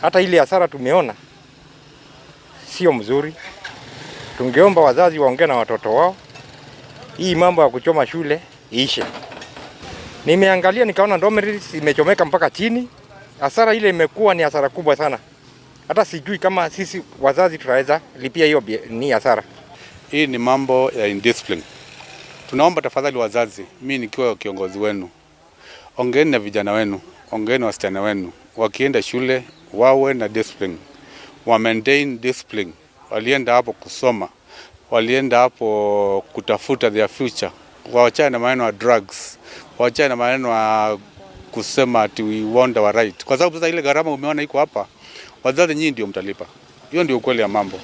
Hata ile hasara tumeona sio mzuri. Tungeomba wazazi waongee na watoto wao, hii mambo ya kuchoma shule iishe. Nimeangalia nikaona dormitories imechomeka mpaka chini. Hasara ile imekuwa ni hasara kubwa sana, hata sijui kama sisi wazazi tutaweza lipia hiyo ni hasara. Hii ni mambo ya indiscipline. Tunaomba tafadhali wazazi, mi nikiwa kiongozi wenu, ongeeni na vijana wenu, ongeeni na wasichana wenu, wakienda shule wawe na discipline, wa maintain discipline. Walienda hapo kusoma, walienda hapo kutafuta their future, waachane na maneno ya drugs, waachane na maneno ya kusema ati we want our right, kwa sababu sasa ile gharama umeona iko hapa, wazazi nyinyi ndio mtalipa. Hiyo ndio ukweli ya mambo.